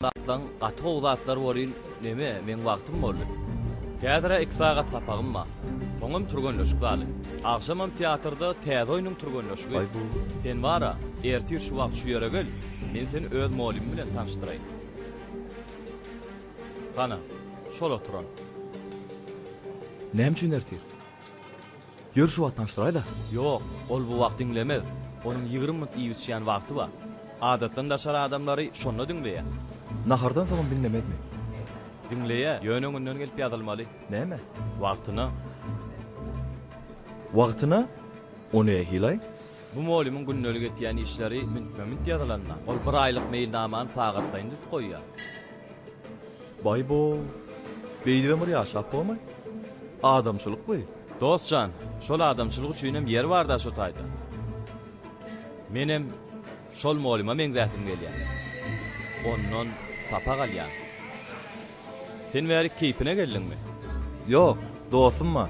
Zatlaň gaty gowy zatlar bolyn neme meň wagtym boldy. Häzirä ik sagat sapagym bar. Soňam türgenleşik zaly. Agşamam teatrda täze oýnuň türgenleşigi. Sen bara, ertir şu wagt şu ýere gel, men seni öz molymym bilen tanyşdyraýyn. Hana, şol oturan. Näme üçin ertir? Ýör şu wagt tanyşdyraý-da. Ýok, ol bu wagt diňlemez. Onuň 20 minut iýip-içýän wagty bar. Adatdan daşary adamlary şonda diňleýär. Nahardan soňam diňlemezmi? Diňleýär, ýöne öňünden gelip ýazylmaly. Näme? Wagtyna. Wagtyna? O nähili-aý? Bu molymyň gündelik etýän işleri mintme-mint ýazylanda, ol bir aýlyk meýilnamany sagatlaýyn düzüp goýýar. Baý-bo, beýdibem bir ýaşap bormy? Adamçylyk bu. Dost jan, şol adamçylyk üçinem ýer bar-da şo taýda. Menem şol molyma meňzäsim gelýär. Ondan sapak alýan. Sen bärik keýpine geldiňmi? Ýok, dostum bar.